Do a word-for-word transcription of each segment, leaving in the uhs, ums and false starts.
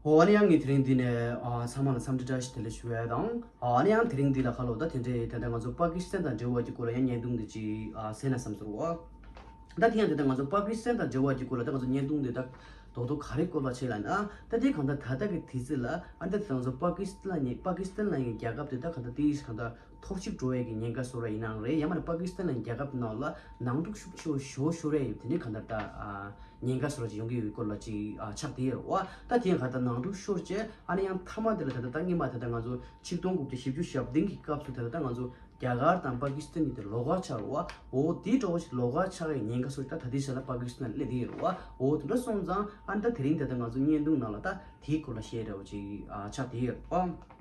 ཨོ་ཨ་ནི་ཡང་ངས་དེ་རིང་འདི་ནས་ཨ་ཚང་མ་ལ་འཚམས་འདྲི་བཀྲ་ཤིས་བདེ་ལེགས་ཞུ་ཡ་དང་། ཨ་ཨ་ནི་ཡང་དེ་རིང་འདི་ལ་ཁ་ལོ་ད་དེ་འདྲའི་ད་ལྟ་ང་ཚོ་པ་ཀི་སི་ཐན་དང་འབྲེལ་བ་གྱི་སྐོར་ལ་ཡང་བརྙན་ཐུང་འདི་ཅིག་ཨ་གསན་ན་བསམ་སོང་བ། ད་དེ་ཡང་ད་ལྟ་ང་ཚོ་པ་ཀི་སི་ཐན་དང་འབྲེལ་བ་གྱི་སྐོར་ལ་ད་ང་ཚོ་བརྙན་ཐུང་འདི་ད་རྡོག་རྡོག་ག་རེ་བཀོད་པ་བྱས་ལ་ན། ད་དེ་གང་ལྟར་ད་ལྟ་གི་དུས་ཚོད་ལ་ཨ་ད་ད་ང་ཚོ་པ་ཀི་སི་ཐན་ལ་ནི་པ་ཀི་སི་ཐན་ལ་ཡང་རྒྱལ་ཁབ་དེ་ད་གང་ལྟར་དེ་གང་ལྟར་འཐོར་ཞིག་འགྲོ་ཡས་ཀྱི་ཉེན་ཁ་བཟོ་ར་ཡིན་ནའང་རེད། ཡང་མིན་ན་པ་ཀི་སི་ཐན་ལ་ཡང་རྒྱལ་ཁབ་ནང་ལ་ནང་འཁྲུག་ཤུགས་ཆེ་བོ་ཞེ་པོ་ཤོར་ར་ཡོད། དེ་འདྲའི་གང་ལྟར་ད་ཉེན་ཁ་བཟོ་ར་ཅིག་ཡོང་གི་ཡོད་སྐོར་ལ་ཅིག་ཨ་ཆགས་བསྡད་ཡོད་རེད་བ། ད་དེ་ཡང་ག་ད་ནང་འཁྲུག་ཤོར་རྗེས་ཨ་ནི་ཡང་མཐའ་མ་དེ་ལ་ད་ད་ད་སྔོན་མ་ད་ད་ང་ཚོ་ཆིག་སྟོང་དགུ་བརྒྱ་བཞི་བཅུ་ཞེ་བདུན་གྱི་སྐབས་སུ་ད་ད་ད་ང་ཚོ་རྒྱ་གར་དང་པ་ཀི་སི་ཐན་གཉིས་དེ་ལོགས་ཀ་ཆགས་རེད་བ། འོ་དེ་འདྲ་བོ་ཞིག་ལོགས་ཀ་ཆགས་ཡའི་ཉེན་ཁ་སོགས་ད་ད་དེ་ཆ་ལ་པ་ཀི་སི་ཐན་སླེབས་བསྡད་ཡོད་རེད་བ། འོ་དེ་འདྲ་སོང་ཙང་ཨ་ནི་ད་དེ་རིང་ད་ད་ང་ཚོ་བརྙན་ཐུང་ནང་ལ་ད་དེའི་སྐོར་ལ་བཤད་འདྲ་བོ་ཅིག་ཨ་ཆགས་བསྡད་ཡོད་རེད་བ།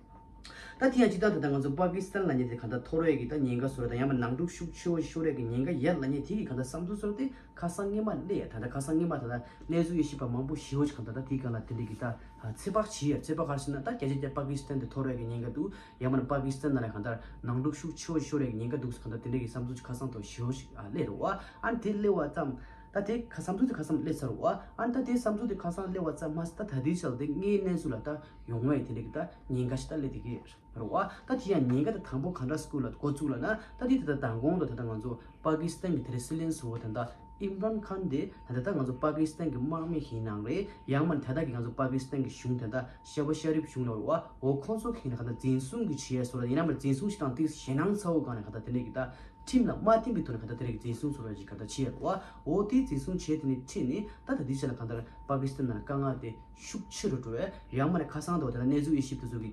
ད་དེ་ཡང་སྤྱིར་བཏང་ད་ལྟ་ང་ཚོ་པ་ཀི་སི་ཐན་ལབ་མཁན་དེ་གང་ལྟར་འཐོར་བའི་གི་ད་ཉེན་ཁ་བཟོ་ར་དང་ཡང་མིན་ན་ནང་འཁྲུག་ཤུགས་ཆེ་བོ་ཤོར་བའི་གི་ཉེན་ཁ་ཡོད་ལབ་མཁན་དེ་གི་གང་ལྟར་བསམ་ཚུལ་བཟོ་ར་དེ་ཁ་སང་སྔོན་མ་སླེབས་ཡ། ད་ལྟ་ཁ་སང་སྔོན་མ་ད་ལྟ་གནས་ཚུལ་དབྱེ་ཞིབ་པ་མང་པོ་ཞེ་བོ་ཞིག་གང་ལྟར་ད་དེའི་སྒང་ལ་དེ་འདྲའི་གི་ད་ཚོད་དཔག་བྱས་ཡ། ཚོད་དཔག་ག་རེ་ཟེར་ན་ད་སྐད་ཆ་བཤད་པ་ཀི་སི་ཐན་དེ་འཐོར་བའི་གི་ཉེན་ཁ་འདུག་ཡང་མིན་ན་པ་ཀི་སི་ཐན་ནང་ལ་གང་ལྟར་ནང་འཁྲུག་ཤུགས་ཆེ་བོ་ཤོར་བའི་གི་ཉེན་ཁ་འདུག་ཟེར་གང་ལྟར་དེ་འདྲའི་གི་བསམ་ཚུལ་ཁ་སང་ཐོག་ཞེ་བོ་ཞིག་ཨ་སླེབས་རེད་བ། ཨ་ནི་དེ་སླེབས་པ་ཙམ། ད་དེ་ཁ་བསམ་ཚུལ་དེ་ཁ་སང་སླེབས་ཚར་བ། ཨ་ནི་ད་དེ་བསམ་ཚུལ་དེ་ཁ་སང་སླེབས་པ་ཙམ་མ་ཟད་ད་ད་ལྟའི་ཆར་དེ་དངོས་གནས་སུ་ལ་ད་ཡོང་བའི་དེ་འདྲ་གི་ད་ཉེན་ཁ་ཞིག་ད་སླེབས་བསྡད་ཀྱི་རེད་བ། ད་དེ་ཡང་ཉེན་ཁ་དེ་དང་པོ་ག་འདྲ་སེ་འགོ་ལ་འགོ་བཙུགས་ལབ་ན། ད་དེ་ད་ལྟ་མདང་དགོང་དུ་ད་ལྟ་ང་ཚོ་པ་ཀི་སི་ཐན་གྱི་དེ་རིང་སྲིད་བློན་ཟུར་པ་ད་ལྟ་ཨིམ་རན་ཁཱན་དེ་ད་ལྟ་ད་ང་ཚོ་པ་ཀི་སི་ཐན་གྱི་དམག་མི་ཡིན་ནའང་རེད། ཡང་མིན་ད་ལྟ་གི་ང་ཚོ་པ་ཀི་སི་ཐན་གྱི་གཞུང་ད་ལྟ་ཤ་བ་ཤ་རིབ་གཞུང་ལ་རེད་བ། འོ་ཁོང་ཚོ་གིས་ནི་ག་ད་འཛིན་བཟུང་གི་བྱས་སོ་ར་ཡིན་ན་མིན་འཛིན་བཟུང་ཞིག་དང་དེ་ཞེད་སྣང་ཚ་བོ་སྒང་ནས་ག་ད་དེ་འདྲ་གི་ད་ཁྲིམས་ལ་མ་མཐུན་པའི་ཐོག་ནས་ག་ད་དེ་རིང་འཛིན་བཟུང་བཟོ་འདྲ་ཅིག་ག་ད་བྱས་རེད་བ། འོ་དེ་འཛིན་བཟུང་བྱས་དེ་ནས་ཁྲིད་ནས་ད་ད་དེ་ཆ་ལ་གང་ལྟར་པ་ཀི་སི་ཐན་ནང་དཀའ་ངལ་དེ་ཤུགས་ཆེ་རུ་འགྲོ་བས། ཡང་མ་ནས་ཁ་སང་དུ་དེ་ལ་གནས་ཚུལ་དབྱེ་ཞིབ་དེ་ཚོ་གི་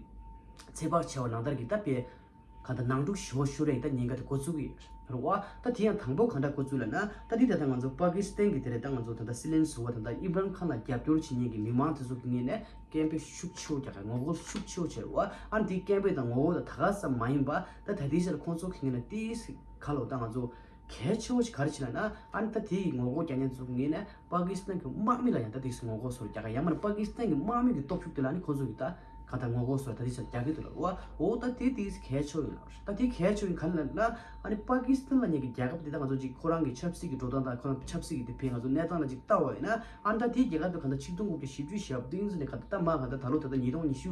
ཚོད་དཔག་བྱས་པ་ནང་ལྟར་གྱི་ད་དཔེ་གང་ལྟར་ནང་འཁྲུག་ཞེ་པོ་ཤོར་རེད། ད་ཉེན་ཁ་དེ་འགོ་བཙུགས་ཀྱི་རེད་བ། ད་དེ་ཡང་དང་པོ་ག་འདྲ་འགོ་བཙུགས་ལབ་ན། ད་དེ་ད་ལྟ་ང་ཚོ་པ་ཀི་སི་ཐན་གྱི་དེ་རེད། ད་ང་ཚོ་ད་ལྟ་སྲིད་བློན་ཟུར་པ་ད་ལྟ་ཨིམ་རན་ཁཱན་ལ་རྒྱབ་སྐྱོར་བྱེད་མཁན་གྱི་མི་མང་དེ་ཚོ་གི་ངོས་ནས་སྐད་འབོད་ཤུགས་ཆེ་བོ་རྒྱག་གི་ངོ་རྒོལ་ཤུགས་ཆེ་བོ་བྱས་རེད་བ། ཨ་ནི་དེའི་སྐད་འབོད་དང་ངོ་རྒོལ་དང་ད་ག་ཙམ་མ་ཡིན་པ་ད་ད་ལྟའི་ཆར་ཁོང་ཚོ་གི་ངོས་ནས་ཏིས་ག་ལོ་ད་ང་ཚོ་གལ་ཆེ་བོ་ཞིག་ག་རེ་བྱས་ལབ་ན། ཨ་ནི་ད་དེའི་ངོ་རྒོལ་རྒྱག་མཁན་ཚོ་གི་ངོས་ནས་པ་ཀི་སི་ཐན་གྱི་དམག་མི་ལ་ཡང་ད་དེ་ངོ་རྒོལ་སོགས་རྒྱག་ག་ཡང་མིན་པ་ཀི་སི་ཐན་གྱི་དམག་མི་གི་སྟོབས་ཤུགས་དེ་ལ་ནི་ཁོང་ཚོ་གིས་ད་ག་ད་ངོ་རྒོལ་སོགས་ད་དེ་ཆ་རྒྱག་གི་འདུག་ལབ་རེད་བ། འོ་ད་དེ་དེ་གལ་ཆེ་བོ་ཡིན་ལབ་རེད། ད་དེ་གལ་ཆེ་བོ་ཡིན་ག་རེ་ལབ་ན། ཨ་ནི་པ་ཀི་སི་ཐན་ལབ་མཁན་གྱི་རྒྱལ་ཁབ་དེ་ད་ང་ཚོ་ཅིག་ཁོ་རང་གི་ཆབ་སྲིད་ཀྱི་འགྲོ་སྟངས་དང་ཁོ་རང་ཆབ་སྲིད་ཀྱི་དེ་ཕན་ང་ཚོ་གནས་སྟངས་ལ་ཅིག་ལྟ་བ་ཡིན་ན། ཨ་ནི་ད་དེའི་རྒྱལ་ཁབ་དེ་ག་ད་ཆིག་སྟོང་དགུ་བརྒྱ་བཞི་བཅུ་ཞེ་བདུན་ཙམ་ནས་ག་ད་ད་མ་ག་ད་ད་ལོ་ད་ད་ཉིས་སྟོང་ཉི་ཤུ་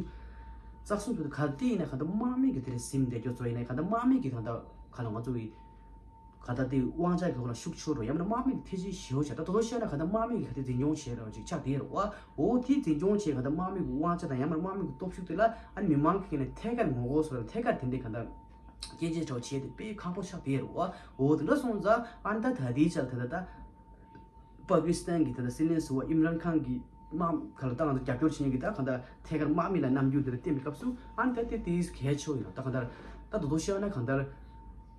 རྩ་གསུམ་དུ་ག་དེ་ཡིན་ན་ག་ད་དམག་མི་གི་དེ་རེད་ཟིན་བསྡད་རྒྱུ་ཚོ་ཡིན་ན་ག་ད་དམག་མི་གི་ག་ད་ག་ལ་ང་ཚོ་གི་ག་ད་དེ་དབང་ཆ་གི་ཐོག་ལ་ཤུགས་ཆེ་རུ་ཡང་མིན་དམག་མི་གི་ཐེ་ཇུས་ཞེ་པོ་བྱས། ད་དོ་དོ་བཤད་ན་ག་ད་དམག་མི་གི་ག་དེ་འཛིན་སྐྱོང་བྱས་ར་ཅིག་ཆགས་བསྡད་ར་བ། འོ་དེ་འཛིན་སྐྱོང་བྱས་ག་ད་དམག་མི་གི་དབང་ཆ་དང་ཡང་མིན་དམག་མི་གི་སྟོབས་ཤུགས་དེ་ལ་ཨ་ནི་མི་མང་གི་ངོས་ནས་ཐད་ཀར་ངོ་རྒོལ་བཟོ་ར་ཐད་ཀར་དེ་འདྲའི་ག་ད་སྐད་ཆ་གྲགས་བྱས་ཏེ་དཔེ་ཁག་པོ་ཆགས་བསྡད་ར་བ། འོ་དེ་འདྲ་སོང་ཙང་ཨ་ནི་ད་ད་དེའི་ཆར་ད་ད་ད། པ་ཀི་སི་ཐན་གྱི་ད་ལྟ་སྲིད་བློན་ཟུར་པ་ཨིམ་རན་ཁཱན་གྱི་དམག་ག་ལ་ད་ང་ཚོ་རྒྱབ་སྐྱོར་བྱེད་མཁན་གྱི་ད་གང་ལྟར་ཐད་ཀར་དམག་མི་ལ་རྣམ་འགྱུར་དེ་ལ་བསྟན་པའི་སྐབས་སུ་ཨ་ནི་ད་དེ་དེ་གལ་ཆེ་བོ་ཡིན་ལ། ད་གང་ལྟར་ད་དོ་དོ་བཤད་ན་གང་ལྟར་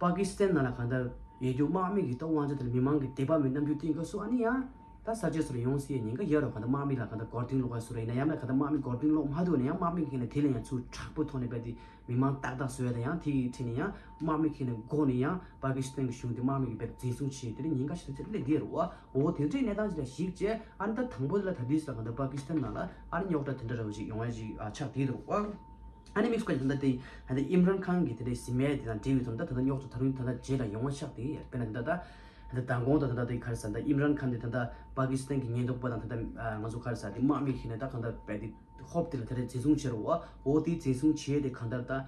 པ་ཀི་སི་ཐན་ནང་ལ་གང་ལྟར་ཡོད་རྒྱུ་དམག་མི་གི་ད་དབང་ཆ་དེ་ལ་མི་མང་གི་དད་པ་མེད་རྣམ་འགྱུར་བསྟན་སྐབས་སུ་ཨ་ནི་ཡང་ད་གསར་བརྗེ་ཟུར་ཡོང་སྲིད་ཉེན་ཁ་ཡོད་རེད། གང་ལྟར་དམག་མི་ལ་གང་ལྟར་མགོ་རྟིང་སློག་པ་ཟུར་ཡིན་ན་ཡང་ན་གང་ལྟར་དམག་མི་མགོ་རྟིང་སློག་མ་ཐུབ་ན་ཡང་དམག་མི་གི་ནས་དེ་ལ་ཡང་ཚུར་དྲག་པོ་ཐོག་ནས་བས་དེ་མི་མང་ཏག་ཏག་བཟོ་ཡ་དང་ཡང་དེ་གི་ཁྲིད་ནས་ཡང་དམག་མི་གི་ནས་འགོ་ནས་ཡང་པ་ཀི་སི་ཐན་གྱི་གཞུང་དེ་དམག་མི་གི་བས་འཛིན་བཟུང་བྱས་དེ་ལ་ཉེན་ཁ་ཞིག་ད་ཆ་སླེབས་བསྡད་རེད་བ། འོ་དེ་འདྲའི་གནས་སྟངས་ཅིག་ལ་གཞིགས་བྱས་ཨ་ནི་ད་དང་པོ་དེ་ལ་ད་དུས་ས་གང་ལྟར་པ་ཀི་སི་ཐན་ནང་ལ་ཨ་ནི་རྙོག་དྲ་དེ་འདྲ་ར་བ་ཞིག་ཡོང་ཡ་ཞིག་ཨ་ཆགས་བསྡད་འདུག་ཨ་ནི་དམིགས་སུ་བཀར་ད་ལྟ་དེ་ད་ལྟ་ཨིམ་རན་ཁཱན་གྱི་དེ་འདྲའི་གཟིམ་མལ་དེ་དང་འབྲེལ་བའི་ཐོག་ད་ད་ལྟ་རྙོག་དྲ་ད་རུང་ད་ལྟ་རྗེས་ལ་ཡོང་བ་ཆགས་བསྡད་ཡོད། དཔེར་ན་ད་ལྟ་ད་ལྟ་མདང་དགོང་ད་ད་ལྟ་དེ་ག་རེ་ཟ་ད་ཨིམ་རན་ཁཱན་དེ་ད་ལྟ་པ་ཀི་སི་ཐན་གྱི་ཉེན་རྟོག་པ་དང་ད་ལྟ་ང་ཚོ་ག་རེ་ཟ་དེ་དམག་མི་ཞིག་ནས་ད་གང་ལྟར་བས་དེ་ཧོབ་དེ་ལ་དེ་འདྲའི་འཛིན་བཟུང་བྱས་རེད་བ། འོ་དེ་འཛིན་བཟུང་བྱས་དེ་གང་ལྟར་ད།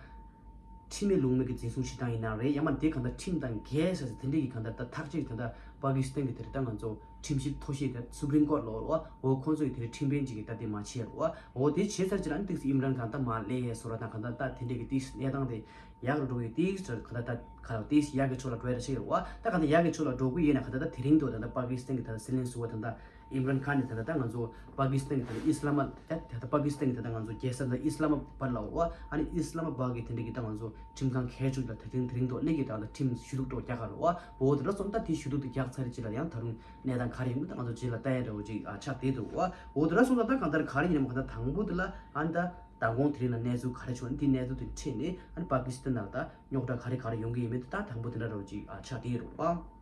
ཁྲིམས་མེད་ལུགས་མེད་ཀྱི་འཛིན་བཟུང་བྱེད་སྟངས་ཡིན་ན་རེད། ཡང་མ་དེ་གང་ལྟར་ཁྲིམས་དང་འགལ་ས་ཟེར་དེ་འདྲས་ཀྱི་གང་ལྟར་ད་ཐག་གཅོད་ཀྱི་ད་ལྟ་པ་ཀི་སི་ཐན་གྱི་དེ་རེད་ད་ང་ཚོ་ཁྲིམས་ཞིབ་མཐོ་ཤོས་དེ་སུ་པྲིམ་ཀོར་ལོ་རེད་བ། འོ་ཁོང་ཚོ་ཡི་དེ་རེད་ཁྲིམས་དཔོན་ཅིག་གི་ད་དེ་མ་བྱས་རེད་བ། འོ་དེ་བྱས་ཚར་ཅི་ལ་ནི་ཏིག་སི་ཨིམ་རན་ཁཱན་ད་མ་སླེབས་ཡས་བཟོ་འདྲ་དང་གང་ལྟར་ད་དེ་འདྲས་ཀྱི་ཏིག་སི་གནས་སྟངས་དེ་ཡག་རུ་འགྲོ་གི་ཏིག་སི་གང་ལྟར་ད་ག་ལ་ཏིག་སི་ཡག་གི་ཕྱོགས་ལ་འགྲོ་ཡས་ད་ཆགས་ཀྱི་རེད་བ། ད་གང་ལྟར་ཡག་གི་ཕྱོགས་ལ་འགྲོ་གི་ཡོད་ན་གང་ལྟར་ད་དེ་རིང་དུ་ད་ལྟ་པ་ཀི་སི་ཐན་གྱི་ད་ལྟ་སྲིད་བློན་ཟུར་པ་ད་ལྟ། ཨིམ་རན་ཁཱན་ནི་ད་ལྟ་ད་ང་ཚོ་པ་ཀི་སི་ཐན་གྱི་ད་ལྟ་ཨི་སི་ལ་མ་ད་ད་ལྟ་པ་ཀི་སི་ཐན་གྱི་ད་ལྟ་ང་ཚོ་རྒྱལ་ས་ད་ཨི་སི་ལ་མ་བར་ལ་འོ་ཨ་ནི་ཨི་སི་ལ་མ་བར་གྱི་དེ་འདྲ་གི་ད་ང་ཚོ་ཁྲིམས་ཁང་ཁེར་བཅུག་ལ་ད་དེ་རིང་དེ་རིང་ཐོག་སླེབས་ཀྱི་ད་ལྟ་ཁྲིམས་ཞུ་གཏུག་འགྲོ་རྒྱག་ག་རེད་བ། འོ་དེ་འདྲ་སོང་ད་དེ་ཞུ་གཏུག་དེ་རྒྱག་ཚར་རེད་ཅི་ལ་ཡང་ད་རུང་གནས་སྟངས་ག་རེ་ཡིན་མིན་ད་ང་ཚོ་རྗེས་ལ་ལྟ་ཡ་འདྲ་བོ་ཅིག་ཨ་ཆགས་བསྡད་འདུག་བ། འོ་དེ་འདྲ་སོང་ད་ད་གང་ལྟར་ག་རེ་ཡིན་ནམ་གང་ལྟར་དང་པོ་དེ་ལ་ཨ་ནི་ད་མདང་དགོང་དེ་རིང་ལ་གནས་ཚུལ་ག་རེ་བྱུང་ཨ་ནི་དེ་གནས་ཚུལ་དེ་ཁྲིད་ནས་ཨ་ནི་པ་ཀི་སི་ཐན་ནང་ལ་ད། རྙོག་དྲ་ག་རེ་ག་རེ་ཡོང་གི་ཡིན་མིན་དེ་ད་དང་པོ་དེ་འདྲ་རོ་ཅིག་ཨ་ཆགས་བསྡད་ཡོད་རེད་བ།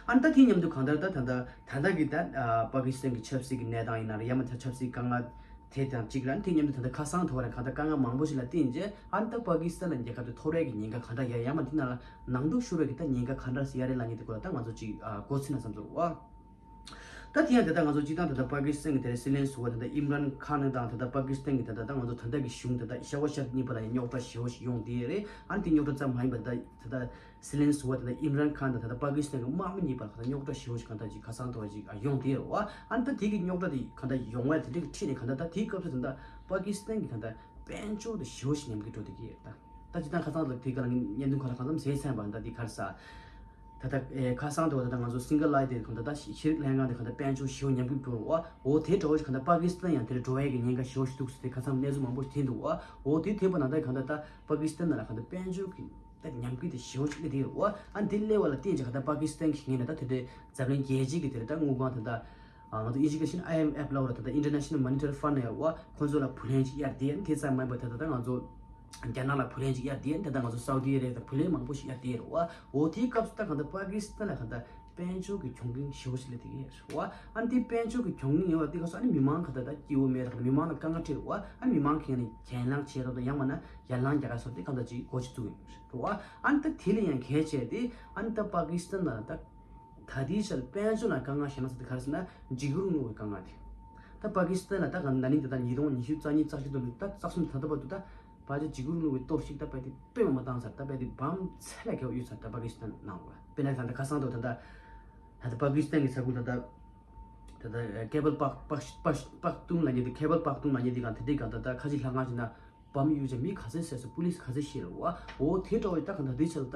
ཨ་ནི་ད་དེ་མཉམ་དུ་གང་ལྟར་ད་ད་ལྟ་ད་ལྟ་གི་ད་ཨ་པ་ཀི་སི་ཐན་གྱི་ཆབ་སྲིད་ཀྱི་གནས་སྟངས་ཡིན་ན་རེད། ཡང་མིན་ད་ཆབ་སྲིད་དཀའ་ངལ་དེ་དང་གཅིག་ར་དེ་མཉམ་དུ་ད་ལྟ་ཁ་སང་དུ་བ་ར་གང་ལྟར་དཀའ་ངལ་མང་པོ་ཞིག་ལ་བརྟེན་རྗེས་ཨ་ནི་ད་པ་ཀི་སི་ཐན་ལ་རྒྱལ་ཁབ་དེ་འཐོར་བའི་གི་ཉེན་ཁ་གང་འདྲ་ཡ་ཡང་མིན་དེ་ན་ལ་ནང་འཁྲུག་ཤོར་བའི་གི་ད་ཉེན་ཁ་གང་འདྲ་ཟེར་ཡ་རེད་ལབ་མཁན་དེ་སྐོར་ལ་ད་ང་ཚོ་ཅིག་ཨ་མགོ་ཚོས་ན་བསམ་ཚོར་བ། ད་དེ་ཡང་ད་ལྟ་ང་ཚོ་སྤྱིར་བཏང་ད་ལྟ་པ་ཀི་སི་ཐན་གྱི་དེ་རེད། སྲིད་བློན་ཟུར་པ་ད་ལྟ་ཨིམ་རན་ཁཱན་དང་ད་ལྟ་པ་ཀི་སི་ཐན་གྱི་ད་ལྟ་ད་ང་ཚོ་ད་ལྟ་གི་གཞུང་ད་ལྟ་ཤ་ཝ་ཤར་གཉིས་པ་ལ་ཡང་རྙོག་དྲ་ཞེ་པོ་ཞིག་ཡོང་བསྡད་ཡོད་རེད། ཨ་ནི་དེ་རྙོག་དྲ་ཙམ་མ་ཡིན་པར་ད་ད་ལྟ་སྲིད་བློན་ཟུར་པ་ད་ལྟ་ཨིམ་རན་ཁཱན་དང་ད་ལྟ་པ་ཀི་སི་ཐན་གྱི་དམག་མི་གཉིས་བར་གང་ལྟར་རྙོག་དྲ་ཞེ་པོ་ཞིག་གང་ལྟར་ཅིག་ཁ་སང་ཐོག་ཅིག་ཡོང་བསྡད་ཡོད་རེད་བ། ཨ་ནི་ད་དེ་གི་རྙོག་དྲ་དེ་གང་ལྟར་ཡོང་བ་དེ་འདྲ་གི་ཁྲིད་ནས་གང་ལྟར་ད་དེའི་སྐབས་སུ་ད་ལྟ་པ་ཀི་སི་ཐན་གྱི་གང་ལྟར་དཔལ་འབྱོར་དེ་ཞེ་པོ་ཞིག་ཉམས་རྒུད་འགྲོ་བསྡད་ཀྱི་ཡོད་ད། ད་སྤྱིར་བཏང་ཁ་སང་ལ་དེ་ག་ལ་བརྙན་ཐུང་ཁག་ལ་གང་འཚམ་གཟིགས་ཚར་བ་ད་འདི་ག་རེ་ཟེར། ད་ལྟ་ཨེ་ཁ་སང་དུ་ད་ལྟ་ང་ཚོ་སིང་ག་ལ་དེ་གང་ལྟར་ད་ཤེས་རིག་ལྷན་ཁང་དེ་གང་ལྟར་དཔལ་འབྱོར་ཞེ་པོ་ཉམས་རྒུད་འགྲོ་བ། འོ་དེ་འདྲ་བོ་ཞིག་གང་ལྟར་པ་ཀི་སི་ཐན་ཡང་དེར་འགྲོ་ཡས་ཀྱི་ཉེན་ཁ་ཞེ་པོ་ཞིག་འདུག་ཟེར་ཏེ་ཁ་སང་གནས་ཚུལ་མང་པོ་ཞིག་ཐོན་འདུག་བ། འོ་དེ་ཐོན་པ་ན་ད་གང་ལྟར་ད་པ་ཀི་སི་ཐན་ནང་ལ་གང་ལྟར་དཔལ་འབྱོར་གྱི་ད་ཉམས་རྒུད་དེ་ཞེ་པོ་ཞིག་སླེབས་བསྡད་ཡོད་རེད་བ། ཨ་འདི་སླེབས་པ་ལ་བརྟེན་བྱས་གང་ལྟར་པ་ཀི་སི་ཐན་གྱི་ངོས་ནས་ད་དེ་འདྲའི་འཛམ་གླིང་རྒྱལ་སྤྱིའི་གི་དེ་རེད་ད་དངུལ་ཁང་དེ་ད། ཨ་ང་ཚོ་དབྱིན་ཇི་སྐད་བཤད་ན་ཨའི་ཨེམ་ཨེཕ་ལབ་ར་ད་ལྟ་International Monetary Fund ཡོད་བ། ཁོང་ཚོ་ལ་བུ་ལོན་ཅིག་གཡར་བསྡད་ཡ་དེ་ཙམ་མ་ཡིན་པར་ད་ལྟ་ད་ང་ཚོ་རྒྱ་ནག་ལ་བུ་ལོན་ཅིག་གཡར་བསྡད་ཡ་ད་ལྟ་ང་ཚོ་སའུ་ཏི་ཨ་རེ་ད་བུ་ལོན་མང་པོ་ཞིག་གཡར་བསྡད་ཡ་རེད་བ། འོ་དེའི་སྐབས་སུ་ད་གང་ལྟར་པ་ཀི་སི་ཐན་ལ་གང་ལྟར་དཔལ་འབྱོར་གྱི་གྱོང་གུན་ཞེ་པོ་ཞིག་སླེབས་བསྡད་ཡ་རེད་བ། ཨ་ནི་དེ་དཔལ་འབྱོར་གྱི་གྱོང་གུན་ཡོད་བ་དེ་ག་སོ་ཨ་ནི་མི་མང་ག་ད་ད་སྐྱིད་པོ་མེད་ད་ག་ད་མི་མང་ལ་དཀའ་ངལ་འཕྲད་རེད་བ། ཨ་ནི་མི་མང་གི་ནས་གྱེན་ལངས་བྱས་རོགས་དང་ཡང་མིན་ན་ཡར་ལངས་རྒྱག་ག་སོགས་དེ་གང་ལྟར་ཅིག་འགོ་ཅིག་བཙུགས་ཡོད་རེད་བ། ཨ་ནི་ད་དེ་ལས་ཡང་གལ་ཆེ་དེ་ཨ་ནི་ད་པ་ཀི་སི་ཐན་ལ་ད། ད་ལྟའི་ཆར་དཔལ་འབྱོར་ལ་དཀའ་ངལ་ཞེ་ན་ས་དེ་ག་རེ་ཟེར་ན་འཇིགས་སྐུལ་རིང་ལུགས་ཀྱི་དཀའ་ངལ་དེ། ད་པ་ཀི་སི་ཐན་ལ་ད་ག་ན་ནིང་ད་ལྟ་ཉིས་སྟོང་ཉི་ཤུ་རྩ་གཉིས་རྩ་བཞི་དུ་ད་རྩ་གསུམ་ད་ལྟ་བར་དུ་ད་བར་ཆ་འཇིགས་སྐུལ་རིང་ལུགས་ཀྱི་གཏོར་བཤིག་ད་དཔེ་དེ་དཔེ་མ་མ་བཏང་ཚར། ད་དཔེ་དེ་བམ་ཚད་ལས་བརྒལ་བ་ཡོད་ཚར་ད་པ་ཀི་སི་ཐན་ནང་ལ། དཔེར་ན་ད་ལྟ་ཁ་སང་དུ་ད་ལྟ་ད་ལྟ་པ་ཀི་སི་ཐན་གྱི་ས་ཁུལ་ད་ལྟ་ད་ལྟ་ཁེ་བལ་པག་པག་པག་པག་ཏུང་ལབ་མཁན་དེ་ཁེ་བལ་པག་ཏུང་ལབ་མཁན་དེ་གང་དེ་འདྲའི་གང་ད་ལྟ་ཁ་ཅིག་ལྷག་གང་ཅིག་ན། བམ་གཡུག་བྱས་མི་ག་ཚོད་བསད་སོང་པུ་ལིས་ག་ཚོད་ཤི་རེད་བ། འོ་དེ་འདྲ་བོ་ད་གང་ལྟར་དེ་ཆ་ལ་ད་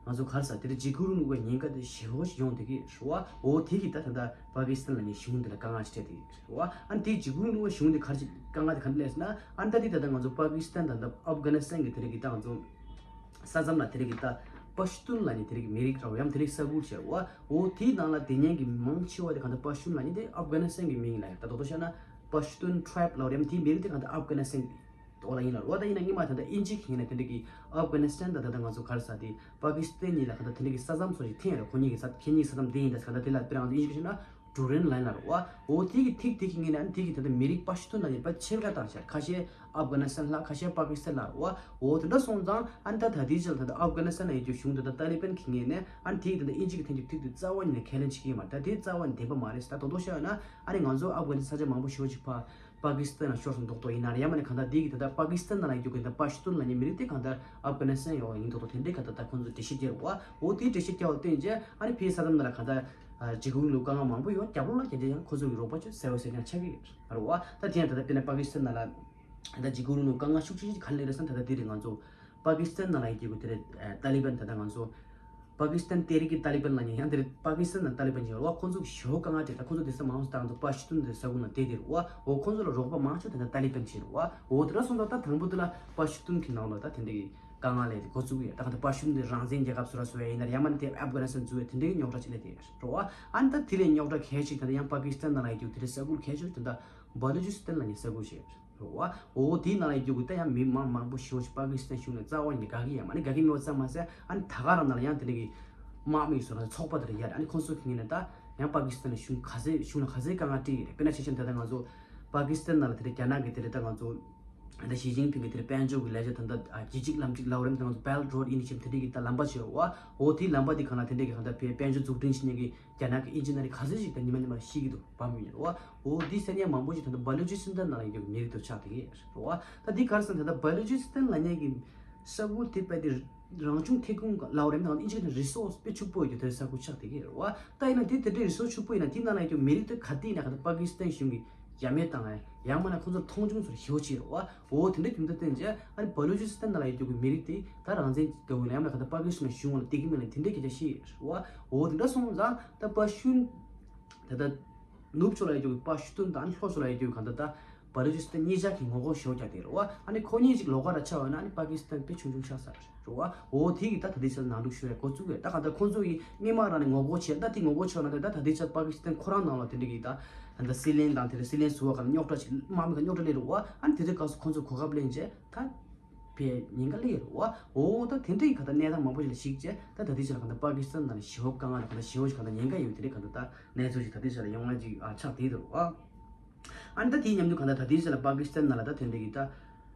ང་ཚོ་ག་རེ་ཟེར་དེ་འདྲ་འཇིགས་སྐུལ་རིང་ལུགས་ཀྱི་ཉེན་ཁ་དེ་ཞེ་པོ་ཞིག་ཡོང་བསྡད་ཀྱི་རེད་བ། འོ་དེ་གི་ད་ད་ལྟ་པ་ཀི་སི་ཐན་ལ་ནི་གཞུང་དེ་ལ་དཀའ་ངལ་ཞིག་འཕྲད་བསྡད་ཀྱི་རེད་བ། ཨ་ནི་དེ་འཇིགས་སྐུལ་རིང་ལུགས་ཀྱི་གཞུང་དེ་ག་རེ་ཞིག་དཀའ་ངལ་དེ་ག་འདྲ་སླེབས་ཟེར་ན། ཨ་ནི་ད་དེ་ད་ལྟ་ང་ཚོ་པ་ཀི་སི་ཐན་དང་ད་ཨབ་གྷ་ནི་སི་ཐན་གི་དེ་རིགས་ཀྱི་ད་ང་ཚོ་ས་མཚམས་ལ་དེ་རིགས་ཀྱི་ད་པ་ཤུ་ཏུན་ལབ་ནི་དེ་རིགས་ཀྱི་མི་རིགས་ར་བ་ཡང་དེ་རིགས་ས་ཁུལ་བྱས་བ། འོ་དེའི་ནང་ལ་དེ་ཉན་གྱི་མང་ཆེ་བ་དེ་ག་འདྲ་པ་ཤུ་ཏུན་ལབ་ནི་དེ་ཨབ་གྷ་ནི་སི་ཐན་གི་མིང་ལ་ཡང་ད་དོ་དོ་བཤད་ན། པ་ཤུ་ཏུན་ཊ་རའིབ་ལབ་རེད། དེའི་མི་རིགས་དེ་གང་ལྟར་ཨབ་གྷ་ནི་སི་ཐན་གྱི་ཐོག་ལ་ཡིན་ལ་རོ། ད་ཡིན་ན་སྔོན་མ་ད་ལྟ་དབྱིན་ཇི་གི་ཡིན་ན་དེ་འདྲ་གི་ཨབ་གྷ་ནི་སི་ཐན་ད་ད་ལྟ་ང་ཚོ་ག་རེ་ཟེར་དེ་པ་ཀི་སི་ཐན་གཉིས་ལ་གང་ལྟར་དེ་འདྲ་གི་ས་མཚམས་སོགས་ཤིག་འཐེན་ཡོད་རེད། ཁོ་གཉིས་ཀྱི་ས་ཁྱེད་གཉིས་ས་མཚམས་དེ་ཡིན་ད་གང་ལྟར་དེ་ལ་དཔེར་ན་ང་ཚོ་དབྱིན་ཇི་གི་བཤད་ན་ཌུ་རན་ལའིན་ལབ་རེད་བ། འོ་དེ་གི་ཐིག་དེ་གི་ངོས་ནས་ཨ་ནི་དེ་གི་ད་ལྟ་མི་རིགས་པ་ཤུ་ཏུན་ལབ་ནི་ཕར་ཕྱེད་ཀ་བཏང་ཤག་ཁ་ཤས་ཨབ་གྷ་ནི་སི་ཐན་ལབ་ཁ་ཤས་པ་ཀི་སི་ཐན་ལབ་རེད་བ། འོ་དེ་འདྲ་སོང་ཙང་ཨ་ནི་ད་ད་ལྟའི་ཆར་ད་ལྟ་ཨབ་གྷ་ནི་སི་ཐན་ལ་ཡོད་རྒྱུ་གཞུང་ད་ལྟ་ཏཱ་ལི་བན་གི་ངོས་ནས་ཨ་ནི་དེ་གི་ད་ལྟ་དབྱིན་ཇི་གི་འཐེན་རྒྱུ་ཐིག་དེ་རྩ་བ་ཉིད་ནས་ཁས་ལེན་བྱེད་ཀྱི་ཡོད་མ་རེད། ད་དེ་རྩ་བ་ཉིད་བདེན་པ་མ་རེད་ཟེར། ད་དོ་དོ་བཤད་ཡོད་ན་ཨ་ནི་ང་ཚོ་ཨབ་གྷ་ནི་སི་ཐན་ས་ཆ་མང་པོ་ཞེ་པོ་ཅིག་ཕར་པ་ཀི་སི་ཐན་ལ་ཤོར་སོང་མདོག་མདོག་ཡིན་ན་རེད། ཡང་མིན་ན་གང་ལྟར་དེ་གི་ད་ལྟ་པ་ཀི་སི་ཐན་ནང་ལ་ཡོད་རྒྱུ་གི་ད་པ་ཤུ་ཏུན་ལབ་མཁན་མི་རིགས་དེ་གང་ལྟར་ཨབ་གྷ་ནི་སི་ཐན་ཡོད་ཡིན་མདོག་མདོག་དེ་འདྲའི་གང་ལྟར་ད་ཁོང་ཚོས་འགྲེལ་བཤད་རྒྱག་རེད་བ། འོ་དེའི་འགྲེལ་བཤད་རྒྱག་པ་བརྟེན་བྱས་ཨ་ནི་ཕའི་ས་མཚམས་ནང་ལ་གང་ལྟར་འཇིགས་སྐུལ་རིང་ལུགས་དཀའ་ངལ་མང་པོ་ཡོད། རྒྱབ་ལོགས་ལ་གལ་ཆེ་ཡང་ཁོ་ཚོ་གི་རོགས་པ་ཆོད་ཟེར་བ་ཟེར་ཀྱང་ཆགས་ཀྱི་ཡོད་རེད་བ། ད་དེ་ཡང་ད་ལྟ་དཔེར་ན་པ་ཀི་སི་ཐན་ནང་ལ་ད་ལྟ་འཇིགས་སྐུལ་རིང་ལུགས་དཀའ་ངལ་ཤུགས་ཆེ་ཤོས་ག་རེ་སླེབས་རེད་ཟེར་ན། ད་ལྟ་དེ་རེད། ང་ཚོ་པ་ཀི་སི་ཐན་ནང་ལ་ཡོད་རྒྱུ་དེ་རེད། ཏཱ་ལི་བན་ད་ལྟ་ང་ཚོ་པ་ཀི་སི་ཐན་ཏེ་རི་ཀི་ཏཱ་ལི་བན་ལབ་མཁན་ཡང་དེ་རེད། པ་ཀི་སི་ཐན་ནང་ཏཱ་ལི་བན་ཅིག་ཡོད་རེད་བ། ཁོང་ཚོ་ཞེ་པོ་དཀའ་ངལ་འཕྲད། ད་ཁོང་ཚོ་དེ་ས་མང་ཚོ་ད་ང་ཚོ་པ་ཤུ་ཏུན་དེ་ས་ཁུལ་ནང་བསྡད་དེ་རེད་བ། འོ་ཁོང་ཚོ་ལ་རོགས་པ་མང་ཤོས་ད་ལྟ་ཏཱ་ལི་བན་ཅིག་རེད་བ། འོ་དེ་འདྲ་སོང་ཙང་ད་དང་པོ་དེ་ལ་པ་ཤུ་ཏུན་གི་ནང་ལ་ད་དེ་འདྲ་གི་དཀའ་ངལ་སླེབས་ཏེ་འགོ་བཙུགས་ཡོད། ད་གང་ལྟར་པ་ཤུ་ཏུན་དེ་རང་བཙན་རྒྱལ་ཁབ་བཟོ་ར་བཟོ་ཡ་ཡིན་ན་རེད། ཡང་མིན་ན་དེ་ཨབ་གྷ་ནི་སི་ཐན་བཟོ་ཡ་དེ་འདྲའི་རྙོག་དྲ་ཅིག་སླེབས་ཏེ་ཡོད་རེད་བ། ཨ་ནི་ད་དེ་ལས་རྙོག་དྲ་གལ་ཆེ་ཤོས་ད་ལྟ་ཡང་པ་ཀི་སི་ཐན་ནང་ལ་ཡོད་རྒྱུ་དེ་འདྲའི་ས་ཁུལ་གལ་ཆེ་ཤོས་ད་ལྟ་བ་ལུ་ཅི་སི་ཐན་ལབ་མཁན་ས་ཁུལ་ཞིག་རེད་བ། འོ་དེའི་ནང་ལ་ཡོད་རྒྱུ་གི་ད་ཡང་མི་མང་མང་པོ་ཞེ་པོ་ཞིག་པ་ཀི་སི་ཐན་གཞུང་ལ་རྩ་བ་ཉིད་ནས་དགའ་གི་ཡོད་མ་རེད། དགའ་གི་མེད་པ་ཙམ་མ་ཟད་ཨ་ནི་ད་ག་རང་ནང་ལ་ཡང་དེ་འདྲ་གི་དམག་མི་བཟོ་ར་ཚོགས་པ་དེ་འདྲ་ཡོད་རེད། ཨ་ནི་ཁོང་ཚོ་གི་ངོས་ནས་ད་ཡང་པ་ཀི་སི་ཐན་ལ་གཞུང་ག་ཚོད་གཞུང་ལ་ག་ཚོད་དཀའ་ངལ་འཕྲད་ཀྱི་རེད། དཔེར་ན་ཆ་བཞག་ན་ད་ལྟ་ང་ཚོ་པ་ཀི་སི་ཐན་ནང་ལ་དེ་འདྲ་རྒྱ་ནག་གི་དེ་འདྲ་ད་ང་ཚོ་ད་ཞི་ཅིན་ཕིང་གི་དེ་འདྲ་དཔལ་འབྱོར་གྱི་ལས་འཆར་ད་ལྟ་ཨ་གྱི་གཅིག་ལམ་གཅིག་ལབ་རེད། ད་ང་ཚོ་Belt Road Initiative དེ་འདྲ་གི་ད་ལམ་པ་ཅིག་ཡོད་རེད་བ། འོ་དེའི་ལམ་པ་དེ་གང་ལ་དེ་འདྲ་གི་གང་ལྟར་དཔལ་འབྱོར་འཛུགས་སྐྲུན་བྱེད་མཁན་གྱི་རྒྱ་ནག་གི་ཨིན་ཇི་ནི་ཡར་ག་ཚོད་ཅིག་ད་ཉི་མ་ཉི་མ་ཤི་གི་འདུག་བ་མི་ཡོད་རེད་བ། འོ་དེ་ཟེར་མཁན་མང་པོ་ཞིག་ད་ལྟ་བ་ལུ་ཅི་སི་ཐན་ནང་ལ་ཡོད་རྒྱུ་མི་རིགས་དེ་ཆགས་བསྡད་ཀྱི་རེད་བ། ད་འདི་ག་རེ་ཟེར་ན་ད་ལྟ་བ་ལུ་ཅི་སི་ཐན་ལབ་མཁན་གྱི་ས་ཁུལ་དེ་དཔེ་དེ་རང་བྱུང་ཐོན་ཁུངས་ལབ་རེད། ད་ཨིན་ཇི་ནི་རི་སོར་སི་དཔེ་ཕྱུག་པོ་ཡོད་རྒྱུ་དེ་ས་ཁུལ་ཆགས་བསྡད་ཀྱི་རེད་བ། ད་ཡིན་ན་དེ་དེ་འདྲའི་རི་སོར་སི་ཕྱུག་པོ་ཡིན་ན་དེ་ནང་ལ་ཡོད་རྒྱུ་མི་རིགས་དེ་ག་དུས་ཡིན་ན་ག་ད་པ་ཀི་སི་ཐན་གཞུང་གིས་ཡ་མེད་བཏང་ཡ་ཡང་མིན་ན་ཁོང་ཚོར་མཐོང་ཆུང་བཟོ་ཞེ་པོ་བྱས་རེད་བ། འོ་དེ་འདྲ་རྒྱུ་མཚན་བརྟེན་བྱས་ཨ་ནི་བ་ལུ་ཅི་སི་ཐན་ནང་ལ་ཡོད་རྒྱུ་གི་མི་རིགས་དེ་ད་རང་བཙན་གྱི་འདོད་ཡོད་ན་ཡང་མིན་ན་ག་ད་པ་ཀི་སི་ཐན་གཞུང་ལ་བསྡད་ཀྱི་མིན་ན་དེ་འདྲའི་སྐད་ཆ་བཤད་ཡོད་རེད་བ། འོ་དེ་འདྲ་སོང་ཙང་ད་པ་ཤུན་ད་ལྟ་ནུབ་ཕྱོགས་ལ་ཡོད་རྒྱུ་གི་པ་ཤུ་ཏུན་དང་ལྷོ་ཕྱོགས་ལ་ཡོད་རྒྱུ་གི་གང་ལྟར་ད་བ་ལུ་ཅི་སི་ཐན་གཉིས་ཆ་གི་ངོ་རྒོལ་ཞེ་པོ་རྒྱག་བསྡད་ཡོད་རེད་བ། ཨ་ནི་ཁོ་གཉིས་ཅིག་ལོགས་ཀ་ར་ཆགས་ཡོད་ན་ཨ་ནི་པ་ཀི་སི་ཐན་དཔེ་ཆུང་ཆུང་ཆགས་ས་རེད། རེད་བ། འོ་དེ་གི་ད་ད་ལྟའི་ཆར་ནང་འཁྲུག་ཤོར་ཡ་འགོ་བཙུགས་ཡོད། ད་གང་ལྟར་ཁོང་ཚོ་གི་སྔོན་མ་རང་ནས་ངོ་རྒོལ་བྱས། ད་དེ་ངོ་རྒོལ་བྱས་ན་ད་ད་ལྟའི་ཆར་པ་ཀི་སི་ཐན་ཁོ་རང་ནང་ལ་དེ་འདྲ་གི་ད་ད་ལྟ་སྲིད་བློན་དང་དེ་འདྲ་སྲིད་བློན་ཟུར་པ་གང་རྙོག་དྲ་ཞིག་དམག་མི་གང་རྙོག་དྲ་སླེབས་རེད་བ། ཨ་ནི་དེ་ཚོའི་སྐབས་སུ་ཁོང་ཚོ་གོ་སྐབས་ལེན་བྱས་ད་ཕའི་ཉེན་ཁ་སླེབས་ཡོད་རེད་བ། འོ་ད་དེ་འདྲ་གི་ག་ད་གནས་སྟངས་མང་པོ་ཞིག་ལ་གཞིགས་བྱས་ད་ད་ལྟའི་ཆར་ལ་གང་ལྟར་པ་ཀི་སི་ཐན་ནང་ལ་ཞེ་པོ་དཀའ་ངལ་དང་གང་ལྟར་ཞེ་པོ་ཞིག་གང་ལྟར་ཉེན་ཁ་ཡོད་དེ་འདྲ་གང་ལྟར་ད་གནས་ཚུལ་ཞིག་ད་ལྟའི་ཆར་ལ་ཡོང་ཡ་ཅིག་ཆགས་བསྡད་ཡོད་རེད་བ། ཨ་ནི་ད་དེའི་མཉམ་དུ་གང་ལྟར་ད་ལྟའི་ཆར་ལ་པ་ཀི་སི་ཐན་ནང་ལ་ད་དེ་འདྲ་གི་ད།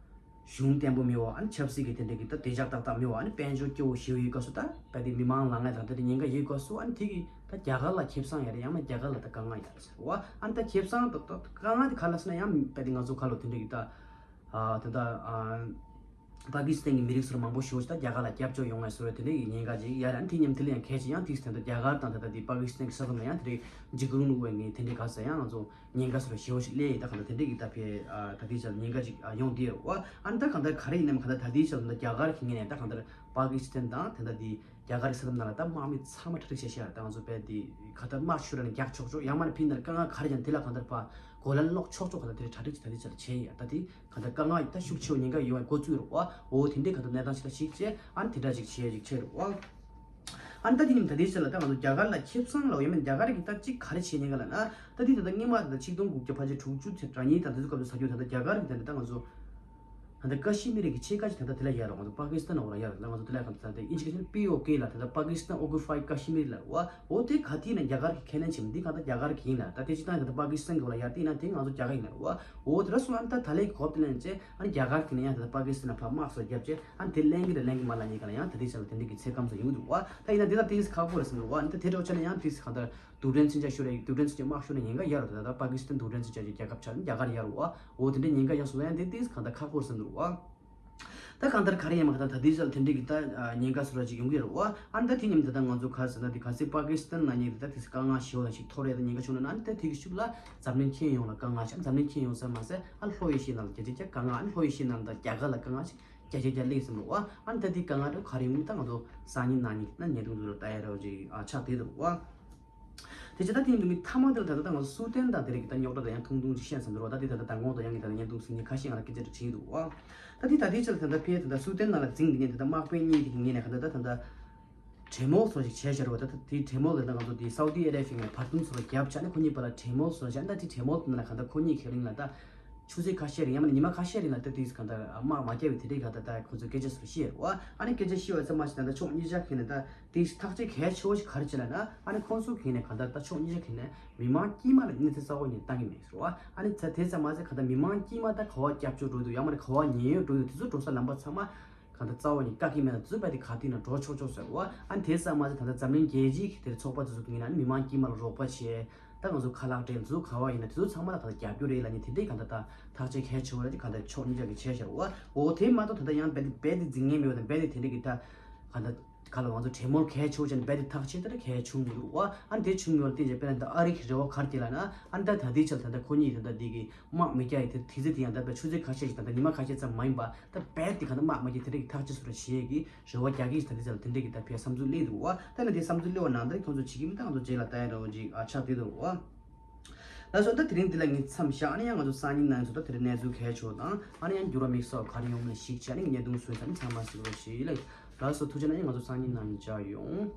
གཞུང་བརྟན་པོ་མེད་པ། ཨ་ནི་ཆབ་སྲིད་ཀྱི་དེ་འདྲ་གི་ད་བདེ་འཇགས་ཏག་ཏག་མེད་པ། ཨ་ནི་དཔལ་འབྱོར་སྐྱོ་བོ་ཞེ་པོ་ཡོད་སྐབས་སུ། ད་དཔེ་དེ་མི་མང་ལངས་ཡ་དང་དེ་འདྲ་ཉེན་ཁ་ཡོད་སྐབས་སུ། ཨ་ནི་དེ་གི་ད་རྒྱ་གར་ལ་ཁེ་བཟང་ཡོད་རེད། ཡང་ན་རྒྱ་གར་ལ་ད་དཀའ་ངལ་ཡོད་རེད་ཟེར་བ། ཨ་ནི་ད་ཁེ་བཟང་ད་ད་དཀའ་ངལ་དེ་ག་ལ་ཟེར་ན། ཡང་དཔེ་དེ་ང་ཚོ་ཁ་ལོ་དེ་འདྲ་གི་ད་ཨ་ད་ད་ཨ། པ་ཀི་སི་ཐན་གྱི་མི་རིགས་ཚོར་མང་པོ་ཞེ་པོ་ཞིག་ད་རྒྱ་གར་ལ་སྐྱབས་བཅོལ་ཡོང་ཡ་བཟོ་འདྲ་དེ་འདྲ་གི་ཉེན་ཁ་ཅིག་ཡོད་རེད། ཨ་ནི་དེ་མཉམ་དུ་ལ་ཡང་གལ་ཆེ་ཡང་ཏིག་ཙམ་ད་རྒྱ་གར་དང་ད་ལྟ་དེ་པ་ཀི་སི་ཐན་གྱི་ས་མཚམས་ལ་ཡང་དེ་འདྲའི་འཇིགས་སྐུལ་དངོས་པོ་ངས་དེ་འདྲའི་ག་ས་ཡང་ང་ཚོ་ཉེན་ཁ་བཟོ་འདྲ་ཞེ་པོ་ཞིག་སླེབས་ཡོད། ད་ག་ད་དེ་འདྲའི་གི་ད་ཕེ་ད་དེ་ཅག་ཉེན་ཁ་ཅིག་ཡོང་དེ་རེད་བ། ཨ་ནི་ད་གང་ལྟར་ག་རེ་ཡིན་ནའི་ག་ད་ད་དེ་ཅག་ད་རྒྱ་གར་གྱི་ངོས་ནས་ད་གང་ལྟར་པ་ཀི་སི་ཐན་དང་ད་ད་དེ་རྒྱ་གར་གྱི་ས་མཚམས་ནང་ལ་ད་དམག་མི་ཚང་མ་གྲ་སྒྲིག་བྱས་བཞག་ད་ང་ཚོ་དཔེ་དེ་ག་ད་དམག་ཤོར་ན་རྒྱག་ཆོག་ཆོག་ཡང་མ་ཕིན་ན་དཀའ་ངལ་ག་རེ་ཡིན་དེ་ལ་གང་ལྟར་པ་གོ་ལན་སློག་ཆོག་ཆོག་ག་ད་དེ་གྲ་སྒྲིག་ཅིག་ད་དེ་ཅག་བྱས་ཡོད། ད་དེ་ག་ད་དཀའ་ངལ་ད་ཤུགས་ཆེ་བ་ཉེན་ཁ་ཡོད་པའི་འགོ་བཙུགས་རེད་བ། འོ་དེ་འདྲའི་ག་ད་གནས་སྟངས་ཤིག་ད་ཞིག་བྱས། ཨ་ནི་དེ་འདྲ་ཅིག་བྱས་ཅིག་བྱས་རེད་བ། ཨ་ནི་ད་དེ་ཉིན་ད་དེ་ཆ་ལ་ད་ང་ཚོ་རྒྱ་གར་ལ་ཁེ་བཟང་ལ་ཡོད་མེད། རྒྱ་གར་གི་ད་ཅིག་ག་རེ་བྱས་ཉེན་ཁ་ལ་ན། ད་དེ་ད་ད་སྔོན་མ་ད་ད་ཆིག་སྟོང་དགུ་བརྒྱ་ཕལ་ཆེར་དྲུག་ཅུ་དེ་གྲངས་ཉིན་ད་དེ་ཚོ་སྐབས་སུ་ས་རྒྱུ་ད་ད་རྒྱ་གར་གི་ད་ད་ད་ང་ཚོ་ད་ད་ཀ་ཤི་མིར་གི་ཕྱེད་ཀ་ཅིག་ད་ད་དེ་ལ་ཡར་རོ། ང་ཚོ་པ་ཀི་སི་ཐན་འོག་ལ་ཡར་རོ། ད་ང་ཚོ་དེ་ལ་ག་ད་ད་ཨིན་ཇི་སྐད་ཆ་པི་ཨོ་ཀེ་ལ་ད་ད་པ་ཀི་སི་ཐན་ཨོ་ཀུ་པའི་ཀ་ཤི་མིར་ལ་བ། འོ་དེ་ག་དེ་ན་རྒྱ་གར་གི་ཁས་ལེན་བྱེད་མི་འདི་ག་ད་རྒྱ་གར་གི་ཡིན་ལ། ད་དེ་ཅི་ད་ད་པ་ཀི་སི་ཐན་གི་འོག་ལ་ཡར་དེ་ན་དེ་ང་ཚོ་རྒྱ་གར་ཡིན་ལ་བ། འོ་དེ་ར་སོང་ཨ་ནི་ད་ད་ལས་གོ་བ་དེ་ལེན་བྱས། ཨ་ནི་རྒྱ་གར་གི་ན་ཡང་ད་ད་པ་ཀི་སི་ཐན་ལ་ཕར་དམག་སོགས་བརྒྱབ་བྱས། ཨ་ནི་དེ་ལེན་གི་རེད་ལེན་གི་མ་ལ་ཉེ་ག་ལ་ཡང་ད་དེ་ཆ་ལ་དེ་འདྲ་གི་ཚེ་སྐམ་སོགས་ཡོང་གི་འདུག་བ། ད་ཡིན་ན་དེ་ད་དེ་ཁག་པོ་རེད་བསམ་འདུག་བ། ཨ་ནི་ད་དེ་འདྲ་བྱས་ན་ཡང་དེ་ག་ད་རྡུལ་ཕྲན་མཚོན་ཆ་ཤོར་ཡ་རྡུལ་ཕྲན་མཚོན་ཆ་དམག་ཤོར་ན་ཉེན་ཁ་ཡོད་རེད། ད་ད་པ་ཀི་སི་ཐན་རྡུལ་ཕྲན་མཚོན་ཆ་ཅིག་རྒྱལ་ཁབ་ཆགས་ན་རྒྱ་གར་ཡོད་རེད་བ། འོ་དེ་འདྲ་ཉེན་ཁ་ཡོད་སོང་ཡང་དེ་དེ་ག་ད་ཁག་པོ་རེད་བསམ་འདུག་བ། ད་གང་ལྟར་ག་རེ་ཡིན་མ་ག་ད་ད་དེ་ཚོ་ལ་དེ་འདྲའི་གི་ད་ཉེན་ཁ་བཟོ་འདྲ་ཅིག་ཡོང་གི་རེད་བ། ཨ་ནི་ད་དེ་མཉམ་དུ་ད་ང་ཚོ་ག་ཟེར་ན་དེ་ག་ཚོད་པ་ཀི་སི་ཐན་ནང་ཉིད་དེ་ད་དེ་ཚོ་དཀའ་ངལ་ཞེ་པོ་ཞིག་ཐོག་རེད། ད་ཉེན་ཁ་བྱུང་ན་ཨ་ནི་ད་དེ་གི་ཤུགས་ལ་འཛམ་གླིང་ཁྱོན་ཡོངས་ལ་དཀའ་ངལ་ཞིག་འཛམ་གླིང་ཁྱོན་ཡོངས་ཟེར་མ་ཟད་ཨ་ལྷོ་ཨེ་ཤི་ཡའི་ནང་ལ་བརྒྱ་ཆ་བརྒྱ་དཀའ་ངལ། ཨ་ནི་ལྷོ་ཨེ་ཤི་ཡའི་ནང་ད་རྒྱ་གར་ལ་དཀའ་ངལ་ཞིག་བརྒྱ་ཆ་བརྒྱ་སླེབས་ཟིན་འདུག་བ། ཨ་ནི་ད་དེ་དཀའ་ངལ་དེ་ག་རེ་ཡོང་ད་ང་ཚོ་སང་ཉིན་གནངས་ཉིན་ད་བརྙན་ཐུང་ཚོ་ལ་ལྟ་ཡ་རོགས་ཅིག་ཨ་ཆགས་བསྡད་འདུག་བ། དེ་བྱས་ད་དེ་ཡིན་དུས་མཐའ་མ་དེ་ལ་ད་ལྟ་ད་ང་ཚོ་སུའུ་ཏན་དང་དེ་རིགས་ཀྱི་ད་རྙོག་དྲ་དང་ཡང་ཐུང་ཐུང་ཅིག་བཤད་ཟིན་འདུག་རོགས། ད་དེ་ད་ལྟ་མདང་དགོང་དང་ཡང་གི་ད་ལྟ་བརྙན་ཐུང་གཟིགས་མཁན་ཁ་ཤས་ང་ལ་སྐད་ཆ་དྲི་བྱེད་ཀྱི་འདུག་བ། ད་དེ་ད་དེ་ཆ་ལ་ད་ལྟ་ཕེ་ད་ལྟ་སུའུ་ཏན་ནང་ལ་འཛིང་གི་ཉན་ད་ལྟ་དམག་དཔོན་གཉིས་དེ་གི་ངོས་ནས་ག་ད་ད་ད་ལྟ་གྲོས་མོལ་སོགས་ཤིག་བྱས་བཞག་རོགས། ད་ད་དེ་གྲོས་མོལ་ལ་ད་ང་ཚོ་དེ་སའུ་ཏི་ཨ་རེ་བྷི་ཡ་བར་འདུམ་སོགས་ལ་རྒྱབ་བྱས་ནས་ཁོ་གཉིས་བར་ལ་གྲོས་མོལ་སོགས་བྱས། ད་དེ་གྲོས་མོལ་དེ་ནང་ལ་ག་ད་ཁོ་གཉིས་ཁེ་རིང་ལ་ད་ཆུ་ཚོད་ཁ་ཤས་རིང་ཡང་མིན་ན་ཉི་མ་ཁ་ཤས་རིང་ལ་ད་དེ་ག་ད་དམག་མ་རྒྱབ་པའི་དེ་རིགས་ག་ད་ད་ཁོ་ཚོས་སྐད་ཆ་སོགས་བཤད་རོགས། ཨ་ནི་སྐད་ཆ་བཤད་པ་ཙམ་མ་ཞིག་ད་ད་ཕྱོགས་གཉིས་ཆ་གི་ནས་ད། དེ་ཐག་གཅོད་གལ་ཆེ་བོ་ཞིག་ག་རེ་བྱས་ལབ་ན། ཨ་ནི་ཁོང་ཚོ་གི་ནས་གང་ལྟར་ད་ཕྱོགས་གཉིས་ཆ་གི་ནས་མི་མང་དཀྱུས་མ་ལ་གནས་ཚུལ་གསལ་བོ་ཉིད་བཏང་གི་མེད་ཟེར་བ། ཨ་ནི་ཚ་དེ་ཙམ་མ་ཟད་གང་ལྟར་མི་མང་དཀྱུས་མ་ད་ག་བ་སྐྱབས་བཅོལ་འགྲོ་འདུག་ཡང་མ་ནི་ག་བ་ཉེན་གཡོལ་འགྲོ་འདུག་དེ་ཚོ་འགྲོ་ས་ལམ་པ་ཚང་མ་གང་ལྟར་རྩ་བ་ཉིད་བཀག་གི་མེད་ལ་དེ་ཚོ་རྦད་དེ་ག་དུས་ན་འགྲོ་ཆོག་ཆོག་ཟེར་བ། ཨ་ནི་དེ་ཙམ་མ་ཟད་ད་ལྟ་འཛམ་གླིང་རྒྱལ་སྤྱིའི་དེར་ཚོགས་པ་དེ་ཚོ་གི་ནས་ཨ་ནི་མི་མང་དཀྱུས་མ་ལ་རོགས་པ་བྱས། ད་ང་ཚོ་ཁ་ལག་སྤྲད་ཚུལ་ག་བ་ཡིན་ན་དེ་ཚོ་ཚང་མ་ལ་གང་ལྟར་རྒྱབ་སྐྱོར་རེད་ལབ་ནས་དེ་འདྲའི་གང་ལྟར་ད་ཐག་གཅོད་གལ་ཆེ་བོ་རེད་དེ་གང་ལྟར་ཕྱོགས་གཉིས་ཆ་གི་བྱས་ཤར་བ། འོ་དེ་མ་གཏོགས་ད་ལྟ་ཡང་རྦད་དེ་རྦད་དེ་འཛིང་མཁན་མེད་པ་དང་རྦད་དེ་དེ་འདྲའི་གི་ད་གང་ལྟར། ཁ་ལ་ང་ཚོ་གྲོས་མོལ་གལ་ཆེ་བོ་བྱས་ནས་རྦད་དེ་ཐག་ཆོད་ལྟར་གལ་བྱུང་མི་འདུག་བ། ཨ་ནི་དེ་བྱུང་མི་འདུག་བ་ལ་བརྟེན་བྱས་དཔེར་ན་ད་ཨ་རི་གི་རེ་བ་ག་རེ་སྐྱེས་ལབ་ན། ཨ་ནི་ད་ད་ལྟའི་ཆར་ད་ལྟ་ཁོ་གཉིས་ད་ལྟ་འདི་གི་དམག་མི་རྒྱག་ཡི་དེ་དུས་ཚོད་དེ་ཡང་ད་ལྟ་ཆུ་ཚོད་ཁ་ཤས་ཤིག་ད་ལྟ་ཉི་མ་ཁ་ཤས་ཙམ་མ་ཡིན་པ་ད་རྦད་དེ་ག་ད་དམག་མ་རྒྱག་དེ་འདྲ་གི་ཐག་གཅོད་བཟོ་འདྲ་བྱེད་ཀྱི་རེ་བ་རྒྱག་གི་ད་ལྟའི་ཆར་ལ་དེ་འདྲ་གི་ད་ཕའི་བསམ་ཚུལ་སླེབས་འདུག་བ། ད་ནི་དེ་བསམ་ཚུལ་སླེབས་པ་ནང་ལྟར་ཁོང་ཚོ་བྱེད་ཀྱི་མི་ད་ང་ཚོ་རྗེས་ལ་ལྟ་ཡ་འདྲ་བོ་ཅིག་ཨ་ཆགས་བསྡད་འདུག་བ། ལགས་སོ། ད་དེ་རིང་འདི་ལ་ངས་མཚམས་བཞག་ཨ་ནི་ཡང་ང་ཚོ་སང་ཉིན་གནངས་ཚོ་ད་དེ་རིང་གནས་ཚུལ་གལ་ཆེ་བ་དང་ཨ་ནི་ཡང་འགྱུར་བ་དམིགས་བསལ་ག་རེ་ཡོང་མིན་ཞིག་བྱས་ཨ་ནི་བརྙན་ཐུང་བཟོས་ཚར་ནས་ཚང་མ་གཟིགས་རོགས་བྱེད་ལགས། ལགས་སོ། ཐུགས་རྗེ་གནང་། ཡང་ང་ཚོ་སང་ཉིན་གནངས་ཉིན་མཇལ་ཡོང་།